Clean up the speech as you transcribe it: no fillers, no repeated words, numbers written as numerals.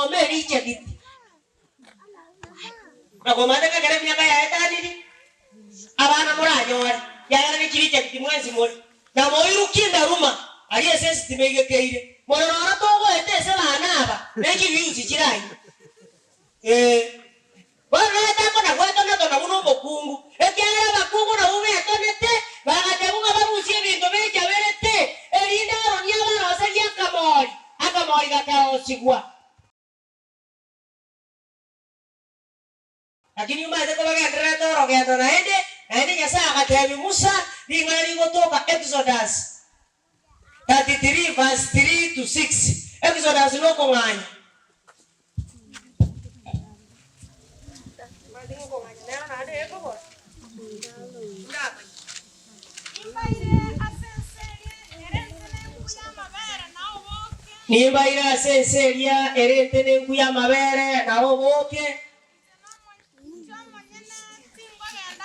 Agakonyuoma erichegiti. Na komanyete ng'a ekero emiaka yaye etaniri, abana moranyore, ekiagera ne chirichegiti mwensi more, na moirukie endaruma aria ase esitima eigekeire. Mororo oro togoeta ase bana aba, ne chiviews chiraime. Ee. Bono naye takona gwetonatona buna omokungu, ekiagera abakungu nabwo betonete, bagatebwa ng'a barusie ebinto bechaberete, erinde Aroni abaroserie akamori, akamori gakarosigwa. Lakini omanyete kobagendererete orogendo naende, naende Nyasae agatebia Musa ring'ana rigotoka Exodus 33 verse 3 to 6. Exodus nokong'anya. Nimbaire ase ense eria ere entenenku y'amabere na obooke.